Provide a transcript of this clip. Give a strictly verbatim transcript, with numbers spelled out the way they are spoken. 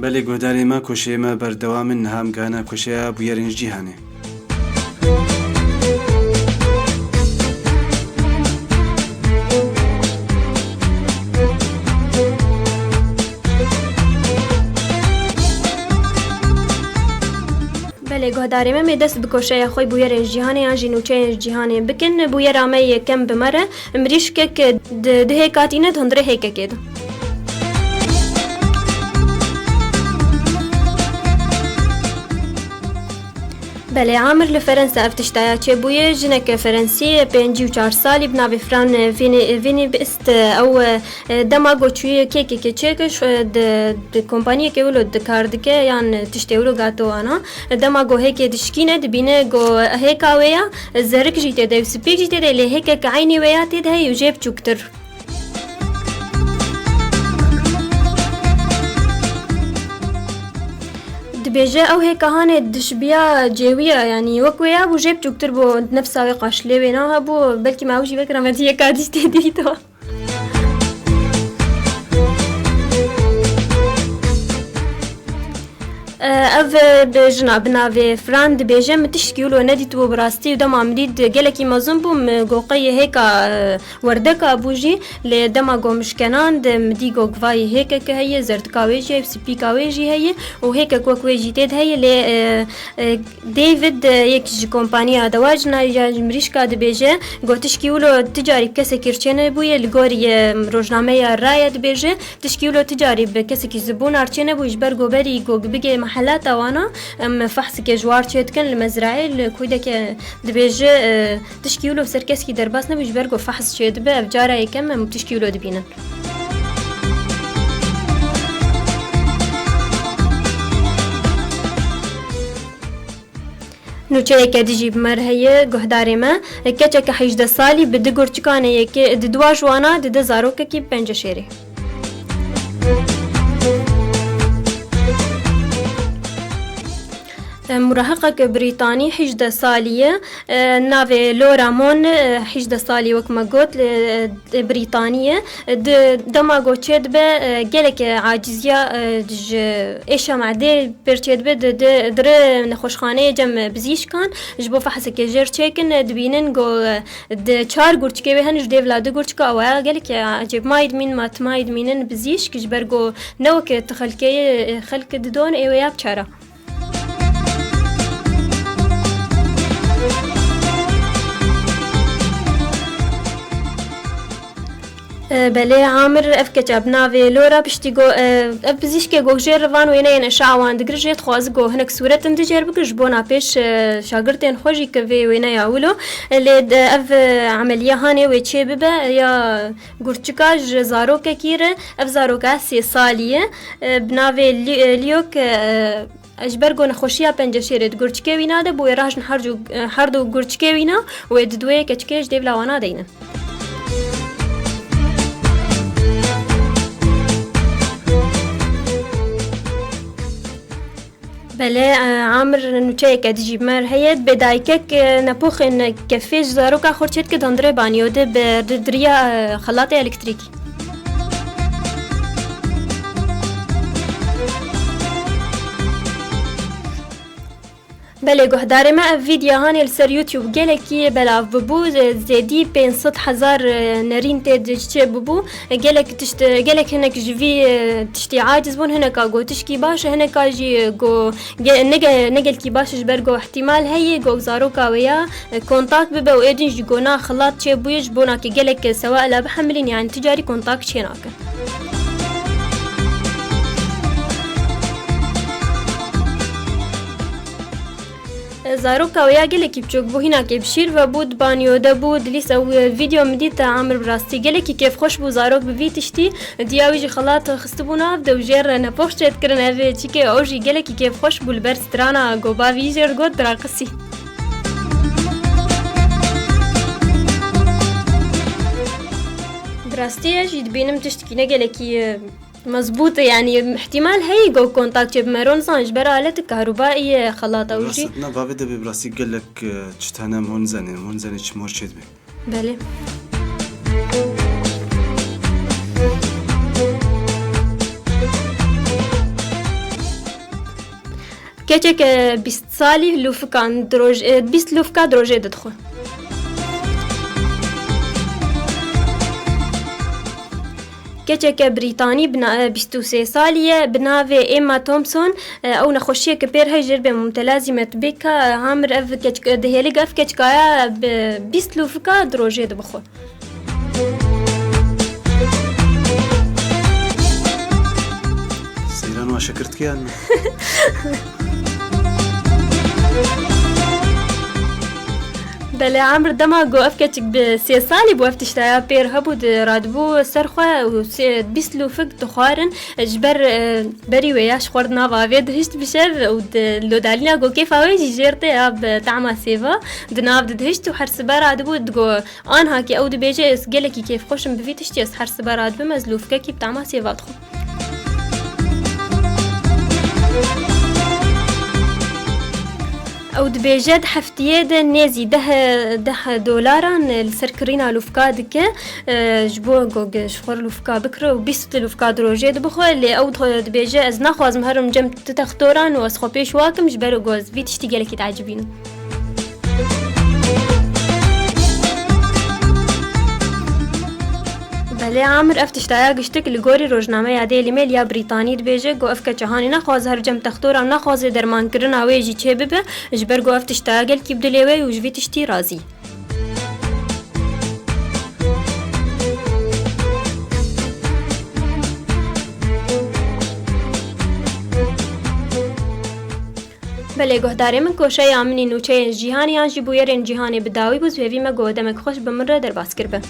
Belê guhdarê me, koşeyê me berdewam in, niha em gana koşeya bûyerên ji cîhanê. Belê guhdarê me, mê dest bi koşeya xwe bûyerên ji cîhanê yan jî nûçeyên ji cîhanê bikin. Bûyera me yekem bi me re, mirîşkek di du hêka tîne di hundirê hêkekê de. Belê, Amir, li Ferensa ev tiştaya çêbûye. Jineke Ferensî, pêncî û çar salî, bi navê Fran Vînî, Vînî bist. Ew, e, dema ku çûye kêkekê çêkir, e, di, di kompaniyekê wilo dikar dike, yan tiştê wilo gato wana. Dema ku hêkê dişkîne, dibîne ku hêka wê ya, zerik jî tê de, spîk jî tê de, lê hêkek eynî wê ya tê de heye û jê biçûktir. Dibêje, ew hêka hanê dişibiya cêwiya, yanî wek wê ya bû, jê biçûktir bû, nefsa wê qaşilê wê na hebû, belkî me ew jî vekira me dî yeka dî tê dîto. Ev, e, jina bi navê Fran dibêje, min tiştkî wilo nedîtibû bi rastî û dema min dît gelekî mezin bû, min got qey hêka, e, werdeka bû jî, lê dema got min şkenand, min dî got givayî hêkeke heye, zerdika wê jî heye, spîka wê jî heye û hêkek wek wê jî tê de heye, lê, e, e, David, e, yek ji kompaniya dewa jina ya ji mirîşka dibêje, got tişkî wilo ti carî bi kesekî re çênebûye, li gorî, e, rojnameya Raya dibêje, tişkî wilo ti carî bi kesekî zibûna re çênebûye, ji ber ku berî ku bigê mehelata wana, em fehsikê ji war çêdikin li mezraê, li kûdeke dibêje, e, tişkî wilo ser keskî derbas nebû, ji ber ku fehs çêdibe, ev cara yekem em tişkî wilo dibînin. Nûçeyeke din jî bi me re heye, guhdarê me. Keçeke hejdeh salî bi du gurçikanê yekê, di dua ji wana dide zarokekî bi penceşêrê. Murahiqeke Brîtanî hejdeh salî ye. Navê Laura Mon, hejdeh salî wek me got, li Brîtanî ye. Di dema ku çêdibe, gelek aciziya, ji êşa medê pêr çêdibe, di, di, dire nexweşxaneyê cem bizîşkan, ji bo fehsekê jê re çêkin, dibînin ku, di çar gurçikê wê hene, ji dêvla du gurçika awaya gelek ecêb mayî dimîn, ma timayî dimînin bizîşk, ji ber ku ne weke ti xelkê ye, xelk didon ê wê ya biçara. E, belê, Amir, ev keça bi navê Lora piştî got, e, ev pizîşkê got jê re van wêneyên eşe'a wan digir, jê dixwazi got hinek sûretin di jê re bigir ji bona pêş, e, şagirtên xwe jî ke vê wêneya wilo. E, lê, e, ev, e, emeliya hanê wê çê bibe, e, ya gurçika ji zarokekî re, ev zaroka sê salî ye, e, bi navê Li-, e, Liyok, e, Ji ber ku nexweşiya penceşêrê di gurçikê wî nade, bûye rahiştin her du, her du gurçikê wî na û ê di duwê keçikê ji dêvla wana deynin. Belê, e, Amir nûçeyeke dijî bi me re heye. Dibê dayikek, e, nepoxên kefê ji zaroka xwe çêdike dandirê banyo de bi diriya, e, xelatê elektrîkî. Belê guhdarê me, ev vîdya hanê li ser YouTube gelekî belav bibû, zêdî pênc sed hezar nerîn tê de çê bibû. Gelek tişt, gelek hinek ji vî tiştî aciz bûn, hineka got tişkî baş e, hineka jî got ge-, ne ge-, ne gelkî baş e, ji ber got ihtimal heye got zaroka wê ya kontak bibe û êdîn jî got na xelat çêbûye, ji bona ke gelek sewa ela bihemilîn, yani ti carî kontak çênake. Zaroka wê ya gelekî biçûk bû, hînakê bi şîr ve bû, di banyo de bû, dilîs ew vîdeo min dît, Amir bi rastî gelekî kêfxweş bû, zarok bi vî tiştî, diya wî jî xelat xistibû nav de û jê re nepox çêdikirin, ev çikê ew jî gelekî kêfxweş bû, li ber strana goba vî jê re got diraqisî. Bi rastî ez jî dibînim tiştekî ne gelekî, e, mezbût e, yanî ihtimal heye ku kontak çê bi me re, nizan ji ber aleti kahrûbayê ye xelata û jî. Rastî, na bavê de bê bi rastî gelek, e, çi tane em hûn zanîn, hûn zanîn çi mor çê dibe. Belê. Keçeke bîst salî lûfikan di roj-, e, bîst lûfika di rojê de dixwe. Keçeke Brîtanî bi na-, e, bîst û sê salî ye, bi navê Emma Thompson, e, ew nexweşiyeke pêr heye jê re bê mumtela zî me tu bêka, e, hamir ev keçik-, e, dihêlik ev keçikaya bi bîst lûfika di rojê de bixwe. Seyran wa şekirtikiyan. Belê, Emir dema ku ev keçik bi sê salî bû, ev tiştaya pêr hebû, di radibû ser xwe û sê-, bîst lûfik dixwarin. Ji ber, e, berî wê ya ji xwe re di nav avê dihişt bi şev û di lodalîna ku kêfa wê jî jêr tê ya bi tahma sêva di nav didihişt û her sibe radibû digo, anha ki ew dibêje, ez gelekî kêfxweş im bi vî tiştî, ez her sibe radibim, ez lûfikekî bi tahma sêva dixwim. Ew dibêje di heftiyê de nêzî deh, deh dolaran li ser kirîna lûfika dike, e, ji bo ku ji xwe re lûfika bikire û bîst lûfika di rojê de bixwe, lê ew dibêje, ez naxwazim herim cem tu textoran û ez xwe pêş wa kim, ji ber ku ez vî tiştî gelekî diecibînim. Belê Amir, ev tiştaya giştik li gorî rojnameya Daily Mail ya Brîtanî dibêje ku ev keça hanî naxwaze her cem textoran, naxwaze dermankirina wê jî çêbibe, ji ber ku ev tiştaya gelkî bi dilê wê û ji vî tiştî razî. Belê guhdarê min, koşeya min î nûçeyên cîhanê yan jî bûyerên cîhanê bi dawî bû, zêvî me ku demek xweş bi min re derbas kiribe.